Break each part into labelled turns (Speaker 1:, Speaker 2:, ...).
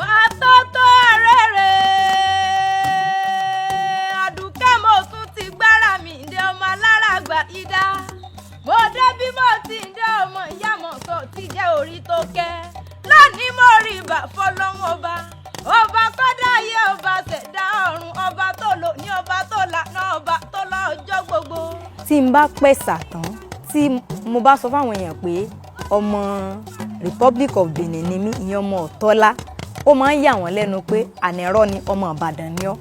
Speaker 1: Àtótó arére, Àdùkẹ́, mo tún ti gbára mi dé, ọmọ alára àgbà ìdá. Mo dé bí mo ti ń dé, ọmọ ìyá mọ̀ sọ ti jẹ́ orí tó kẹ́. Lónìí, mo rí ibà fọlọ́wọ́n ọba, ọba kọ́dá ayé, ọba ṣẹ̀dá ọ̀run, ọba tó lò ní, ọba tó lànà, ọba tó lọ́jọ́ gbogbo.
Speaker 2: Tí n bá pẹ̀sà tán, tí mo bá sọ fáwọn èèyàn pé ọmọ Republic of Benin ni mí, ìyẹn ọmọ Ọ̀tọ́lá, ó máa ń yà wọ́n lẹ́nu pé ànírọ́ ni, ọmọ Ìbàdàn ni ọ́.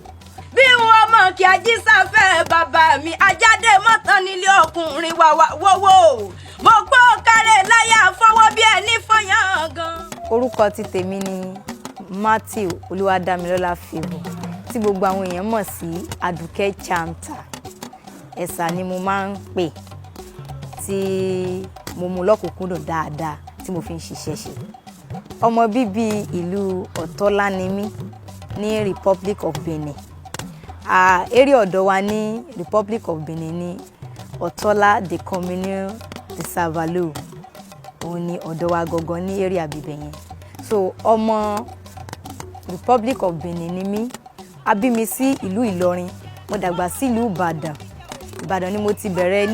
Speaker 1: Bí wọn mọ̀ kí ajísáfẹ́ bàbá mi ajáde mọ́tàn nílé ọkùnrin wàwà wọ́wọ́, mo gbọ́ kárẹ̀ láyà fọwọ́ bí ẹni fọyán gan.
Speaker 2: Orúkọ ti tèmi ni Matthew Olúwadámilọ́lá Favour, tí gbogbo àwọn èèyàn mọ̀ sí Àdùkẹ́ Chanta. Ẹ̀sà ni mo máa ń pè, tí mo mú lọ́kùnkúndùn dáadáa, tí mo fi ń ṣiṣẹ́ ṣe. Ọmọ bíbí ìlú Ọ̀tọ́lá ni mí ní Republic of Benin. Area ọ̀dọ̀ wa ní Republic of Benin ní Ọ̀tọ́lá, the commune de Savalou, òun ni ọ̀dọ̀ wa gangan ní area bíbẹ̀ yẹn. So ọmọ Republic of Benin ni mí. A bí mi sí ìlú Ìlọrin, mo dàgbà sí ìlú Ìbàdàn. Ìbàdàn ni mo ti bẹ̀rẹ̀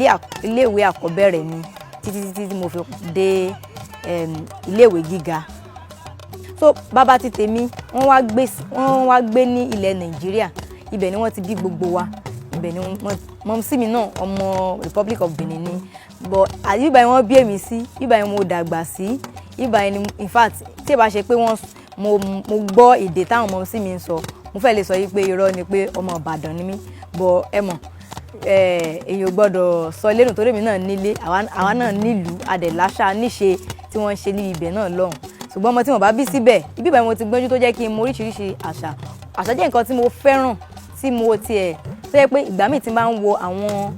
Speaker 2: iléèwé àkọ́bẹ̀rẹ̀ mi títí títí tí mo fi dé iléèwé gíga. So bàbá ti tèmi, wọ́n wá gbé ní ilẹ̀ Nàìjíríà. Ibẹ̀ ni wọ́n ti bí gbogbo wa, ibẹ̀ ni wọ́n mumsy mi náà, ọmọ Republic of Benin ni, but àti ibà yẹn wọ́n bí èmi sí, ibà yẹn mo dàgbà sí, ibà yẹn ni. In fact, tí ì bá ṣe pé wọ́n mo gbọ́ èdè táwọn mumsy mi ń sọ, mo fẹ́ lè sọ yìí pé irọ́ ni pé ọmọ Ìbàdàn ni mí. But ẹ mọ̀, èèyàn ò gbọ́dọ̀ sọ lẹ́nu torí èmi náà nílé, àwa náà nílùú adẹ̀láṣà níṣe tí wọ́n ń ṣe ní ibẹ̀ náà lọ́hùn. Ṣùgbọ́n ọmọ tí wọ́n bá bí síbẹ̀, ibi ìbàdàn mo ti gbọ́njú, tó jẹ́ kí n mọ oríṣiríṣi àṣà. Àṣà jẹ́ nǹkan tí mo fẹ́ràn, tí mo tiẹ̀ tó yẹ pé ìgbà míì tí n bá ń wo àwọn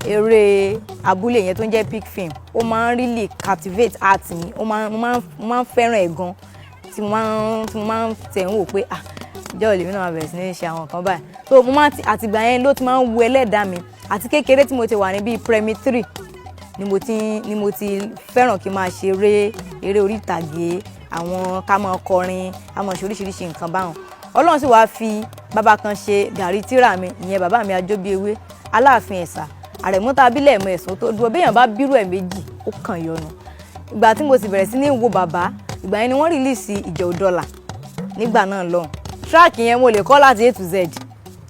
Speaker 2: eré abúlé yẹn tó ń jẹ́ pic film, ó máa ń really captivate heart mi. Ó máa mo máa ń fẹ́ràn ẹ̀ gan, tí mo máa ń tẹ̀ ń wò pé, ah, ìjọ́ ìlú mi náà máa bẹ̀rẹ̀ sí ní ṣe àwọn nǹkan báyìí. So mo máa ti àtìgbà yẹn ló ti máa ń wu ẹlẹ́dàá mi. Àti kékeré tí mo ti wà ní bíi primary three ni mo ti fẹ́ràn kí n máa ṣe eré, eré orí ìtàgé, àwọn ká máa kọrin, ká máa ṣe oríṣiríṣi nǹkan báwọn. Ọlọ́run sì wáá fi bàbá kan ṣe gàrí tíra mi, ìyẹn bàbá mi Ajóbíewé, Aláàfin Ẹ̀sà, àrẹ̀múta abílẹ̀ ẹ̀mọ ẹ̀sùn tó dúró. Béèyàn bá bírú ẹ̀ méjì, ó kàn yọnu. Ìgbà tí mo sì bẹ̀rẹ̀ sí ní wo bàbá, ìgbà yẹn ni wọ́n release Ìjọ Òdọ́là nígbà náà lọ́hùn. Track yẹn, mo lè kọ́ láti A to Z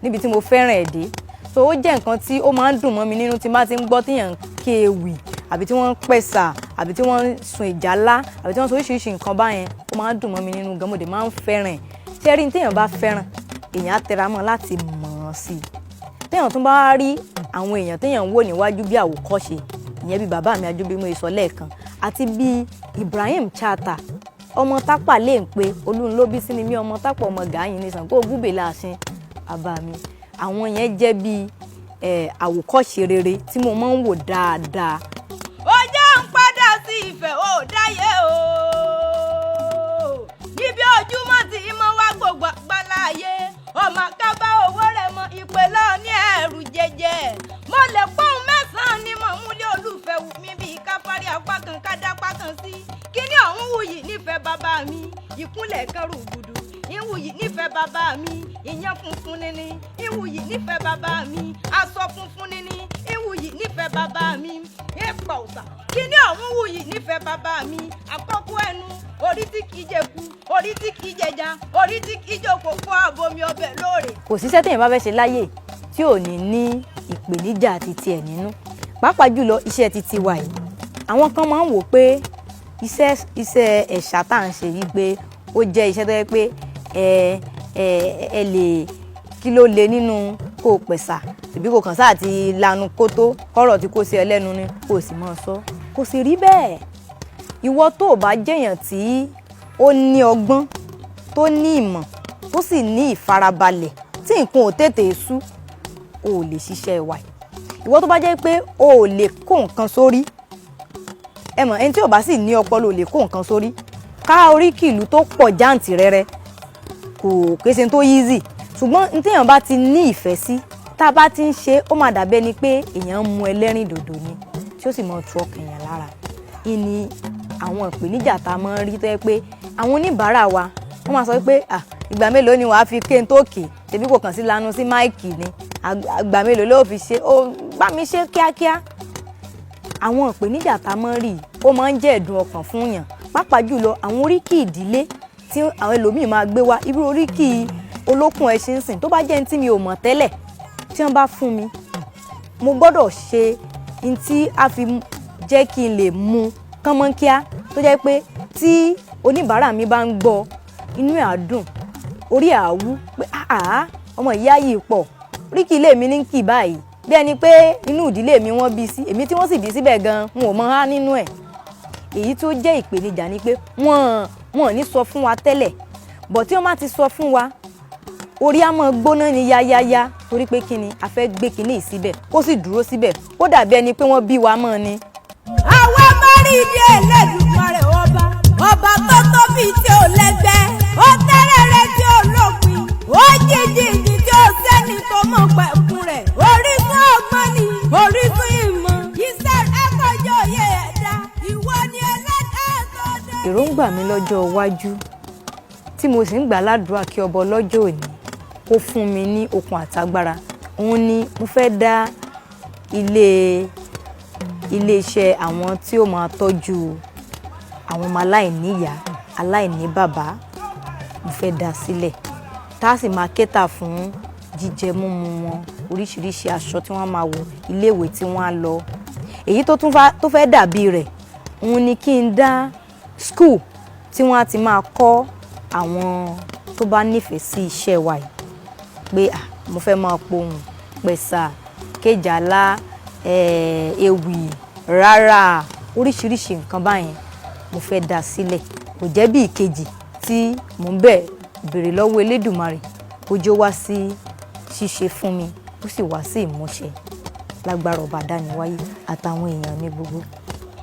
Speaker 2: níbi tí mo fẹ́ràn ẹ̀ dé. So ó jẹ́ nǹkan tí ó máa ń dùn mọ́ mi nínú tí n bá ti ń gbọ́ tíyàn ń ké ewì, àbí tí wọ́n ń pẹ̀sà, àbí tí wọ́n ń sun ìjálá, àbí tí wọ́n ń sọ oríṣiríṣi nǹkan báyẹn. Ó máa ń dùn mọ́ mi nínú gan, mo dẹ̀ máa ń fẹ́ràn ẹ̀. Ṣé rí, téèyàn bá fẹ́ràn, èèyàn á tẹra mọ́ láti mọ̀ ọ́n sí i. Téèyàn tún bá rí àwọn èèyàn téèyàn ń wò níwájú bí àwòkọ́ṣe, ìyẹn bí bàbá mi Ajóbímọ sọ lẹ́ẹ̀kan, àti bí Ibrahim Chatta, ọmọ Tápà lè ń pe olúńlóbí sí ni mí, ọmọ Tápà, ọmọ gàáyìn ní Ṣàngó Ògúnbè láàṣin bàbá mi. Àwọn yẹn jẹ́ bí àwòkọ́ṣe rere tí mo máa ń wò dáadáa.
Speaker 1: Ó jẹ́ ń padà sí ìfẹ́ ò dáyé o, níbi ojúmọ́ tí mo wá gbogbo àgbáláyé, ọmọ kábà owó rẹ̀ mọ ìpè lọ ní ẹ̀rù jẹjẹ. Mo lè pọ́n mẹ́sàn-án ní mọ̀ múlẹ̀ olùfẹ́ wù mí bíi káfárí apá kan kádápá kan sí. Kíní ọ̀hún wuyì nífẹ̀ẹ́ bàbá mi, ìkúnlẹ̀ kan rúgùdù ìwuyì nífẹ̀ẹ́ bàbá mi, ìyẹn funfun níní ìwuyì nífẹ̀ẹ́ bàbá mi, aṣọ funfun níní ìwuyì nífẹ̀ẹ́ bàbá mi, ìpà òsà. Kíní ọ̀hún wuyì nífẹ̀ẹ́ bàbá mi, àkọ́kọ́ ẹnu orí tí kìí jẹku, orí tí kìí jẹja, orí tí kìí jòkó kó àbomi ọbẹ̀ lóòrè.
Speaker 2: Kò síṣẹ́ téèyàn bá fẹ́ ṣe láyè tí ò ní ní ìpèníjà ti tiẹ̀ nínú, pàápàá jùlọ iṣẹ́ ti tiwa yìí. Àwọn kan máa ń wò pé iṣẹ́ ẹ̀ṣà tá à ń ṣe yìí, pé ó jẹ́ iṣẹ́ tó yẹ pé ẹ ẹ ẹ lè kí ló le nínú kó o pẹ̀sà, tàbí kò kàn sáà ti lanu kó tó kọ́rọ̀ tí kò sí ẹ lẹ́nu ni kó o sì máa sọ. Kò sì rí bẹ́ẹ̀. Ìwọ tó o bá jẹ́yàn tí ó ní ọgbọ́n, tó ní ìmọ̀, tó sì ní ìfarabalẹ̀, tí nǹkan ò tètè sú, o ò lè ṣiṣẹ́ wa yìí. Ìwọ tó bá jẹ́ pé o ò lè kó nǹkan sórí, ẹ mọ̀, ẹni tí ò bá sì ní ọpọlọ ò lè kó nǹkan sórí, ká oríkì ìlú tó pọ̀ jáǹtìrẹrẹ kò kése tó easy. Ṣùgbọ́n ní téèyàn bá ti ní ìfẹ́ sí, tá a bá ti ń ṣe, ó máa dàbí ẹni pé èèyàn ń mu ẹlẹ́rìn dòdò ni, tí ó sì máa tu ọkàn èèyàn lára. Ìní àwọn ìpèníjà tá a máa ń rí tó yẹ pé àwọn oníbàárà wa Wọ́n máa sọ pé, "Ah, ìgbà mélòó ni wàá fi ké tó kì? Tèmi kò kàn sí lanu sí mic ni. Ìgbà mélòó ló fi ṣe? Ó bá mi ṣe kíákíá." Àwọn ìpèníjà tá a máa ń rí yìí, ó máa ń jẹ́ ẹ̀dùn ọkàn fún yàn, pàápàá jùlọ àwọn oríkì ìdílé tí àwọn ẹlòmíì máa gbé wá. Irú oríkì olókùn ẹṣin sìn, tó bá jẹ́ ní tí mi ò mọ̀ tẹ́lẹ̀ tí wọ́n bá fún mi, mo gbọ́dọ̀ ṣe n tí a fi jẹ́ kí n lè mú kánmọ́nkíá, tó jẹ́ pé tí oníbàárà mi bá ń gbọ́, inú ẹ̀ á dùn, orí ẹ̀ á wú pé, "Àá, ọmọ ìyá yìí pọ̀, oríkì ilé mi ní kì báyìí." Bí ẹni pé inú ìdílé mi wọ́n bí sí, èmi tí wọ́n sì bí síbẹ̀ gan, n ò mọ há nínú ẹ̀. Èyí tó jẹ́ ìpèníjà ni pé wọ́n ní sọ fún wa tẹ́lẹ̀ bọ̀. Tí wọ́n bá ti sọ fún wa, orí á máa gbóná ní yáyáyá, torí pé kí ni a fẹ́ gbé kinní yìí síbẹ̀, kó sì dúró síbẹ̀, kó dàbí ẹni pé wọ́n bí wa mọ́ ni.
Speaker 1: Àwa mọ́rìndí Ẹlẹ́dùmarè ọba, ọba tó tóbi tí ò lẹ́gbẹ́, ó tẹ́rẹ̀rẹ̀ tí ò lópin, ó jíjìjì tí ò sẹ́ni tó mọ̀ pẹ̀kun rẹ̀. Orísun ọgbọ́n ni orísun ìmọ̀, iṣẹ́ rẹ̀ kọjá òye ẹ̀dá. Ìwọ ni ẹlẹ́dàá tó dé.
Speaker 2: Èròǹgbà mi lọ́jọ́ iwájú tí mo sì ń gbà ládùúrà kí ọba ọlọ́jọ́ òní kó fún mi ní okun àtagbára, òun ni mo fẹ́ dá iléeṣẹ́ àwọn tí ó máa tọ́jú àwọn ọmọ aláìníyàá, aláìní bàbá. Mo fẹ́ dá sílẹ̀, tá a sì máa cater fún jíjẹ múmu wọn, oríṣiríṣi aṣọ tí wọ́n máa wọ̀, iléèwé tí wọ́n á lọ. Èyí tó tún tó fẹ́ dàbí rẹ̀, òun ni kí n dá school tí wọ́n á ti máa kọ́ àwọn tó bá nífẹ̀ẹ́ sí iṣẹ́ wa yìí, pé, ah, mo fẹ́ máa pohùn pẹ̀sà, kéjàlá, ewì rárá, oríṣiríṣi nǹkan báyẹn, mo fẹ́ dá sílẹ̀. Kò jẹ́ bí ìkejì tí mò ń bẹ̀ béèrè lọ́wọ́ Elédùmarè kó jó wá sí ṣíṣe fún mi, ó sì wá sí ìmúṣẹ lágbára ọba dániwáyé àtàwọn èèyàn mi gbogbo.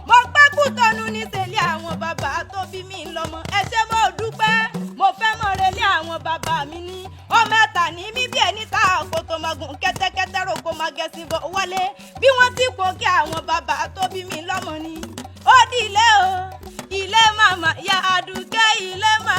Speaker 1: Mo pẹ́ Kútọ́nù ní tẹ̀lé àwọn bàbá tó bí mi lọ́mọ. Ẹ ṣé, mo dúpẹ́. Mo fẹ́ mọ̀ relé àwọn bàbá mi ní ọmọ ẹ̀ta ní mí, bí ẹni tá kó tó máa gùn kẹ́tẹ́kẹ́tẹ́ rògbò máa gẹ̀sìn bọ̀ wọlé, bí wọ́n ti kó kí àwọn bàbá tó bí mi lọ́mọ ni. Ó di ilé o, ilé màmá ya Àdùkẹ́, ilé màmá.